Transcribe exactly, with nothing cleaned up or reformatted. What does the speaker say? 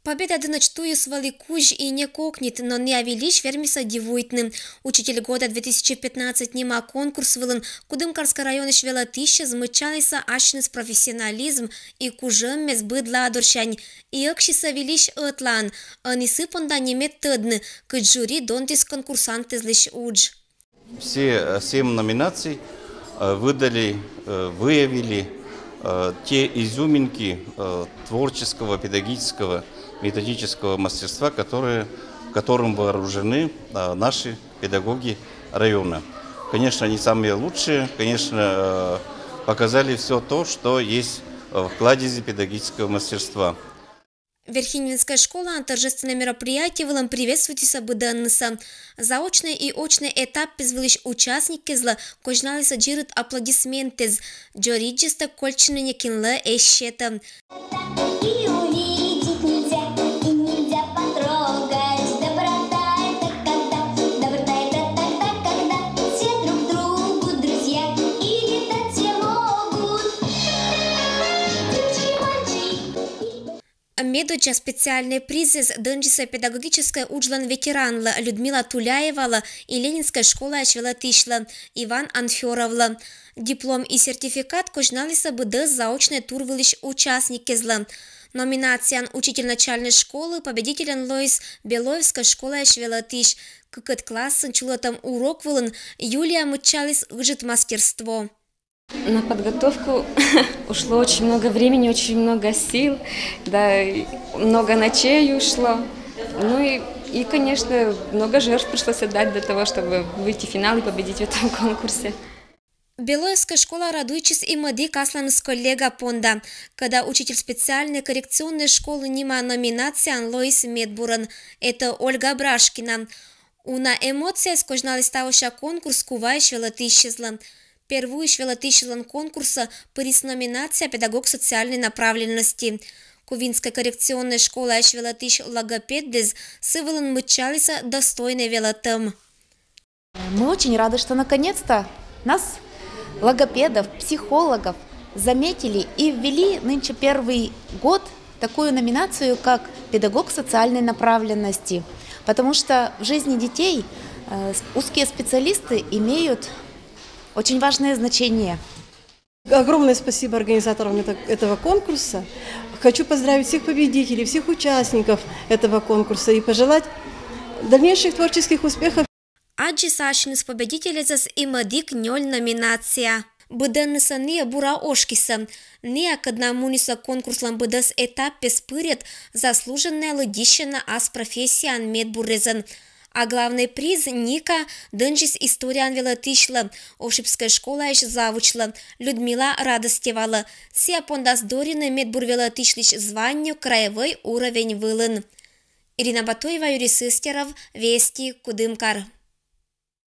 Победа дынӧдз туйыс вӧлі кузь и не кокнит, но ныа вильысь вермисӧ дивуйтны. «Учитель года две тысячи пятнадцать» нима конкурс вылын Кудымкарскӧй районысь велӧтысьӧс мыччалісӧ ассьыныс профессионализм и кужӧммес быд ладорсянь, и ӧксисӧ вильысь ӧтлаын. Ӧні сы понда нимед тӧдны, кыдз жюри донтіс конкурсанткӧйӧс удж. Все э, семь номинаций э, выдали, э, выявили э, те изюминки э, творческого, педагогического, методического мастерства, которые, которым вооружены э, наши педагоги района. Конечно, они самые лучшие, конечно, э, показали все то, что есть в кладезе педагогического мастерства. Верхиньвинскӧй школаын торжественнӧй мероприятие вылын приветствуйтісӧ быдӧннысӧ. Заочнӧй и очнӧй этаппез вылысь участниккезлы козьналісӧ дзирыд аплодисменттэз. Дзоридзьӧстӧг кольччыны некинлы эз сетӧ. И увидеть нельзя, и нельзя потрогать. Доброта это когда, доброта это тогда, когда все друг другу друзья. И летать все могут девочки, мальчики. Медоддза специальнӧй призэз донджисӧ педагогическӧй уджлӧн ветеранлы Людмила Туляевалы и Ленинскӧй школаысь велӧтысьлы Иван Анфёровлы. Диплом и сертификат козьналісӧ быдӧс заочнӧй тур вылысь участниккезлы. Номинацияын «Учитель начальной школы» победительӧн лоис Белоевскӧй школаысь велӧтысь. Кыкӧд классын чулӧтӧм урок вылын Юлия мыччаліс ыджыд мастерство. На подготовку ушло очень много времени, очень много сил, да, и много ночей ушло. Ну и, и, конечно, много жертв пришлось отдать для того, чтобы выйти в финал и победить в этом конкурсе. Белоевскӧй школа радуйтчис и мӧдік асланыс коллега понда. Кӧда «Учитель специальнӧй коррекционнӧй школы» нима номинацияын лоис медбурӧн. Это Ольга Брашкина. Уна эмоцияыс козьналіс тавося конкурс куваысь велӧтысьлы. Первойысь велӧтысьлӧн конкурсӧ пырис номинация «Педагог социальной направленности». Кувинскӧй коррекционнӧй школаысь велӧтысь логопеддӧс сы вылын мыччалісӧ достойнӧй велӧтӧм. Мы очень рады, что наконец-то нас, логопедов, психологов, заметили и ввели нынче первый год такую номинацию, как педагог социальной направленности. Потому что в жизни детей э, узкие специалисты имеют очень важное значение. Огромное спасибо организаторам этого конкурса. Хочу поздравить всех победителей, всех участников этого конкурса и пожелать дальнейших творческих успехов. Аддзис ассьыныс победительӧсӧс и мӧдік нёль номинация. Быдӧннысӧ ныа бура ошкисӧ. Ныа, кӧдна мунісӧ конкурслӧн быдӧс этаппӧ, пырӧдчӧ заслуженнӧйлы дисьӧны ас профессияын медбурӧзӧн. А главнӧй приз, Ника, донджис историяӧн велӧтысьлы, Ошибскӧй школаысь завучлы Людмила Радостевалы. Сійӧ пондас дорйыны медбур велӧтысьлысь званнё краевой уровень вылын. Ирина Батуева, Юрий Сыстеров, Вести, Кудымкар.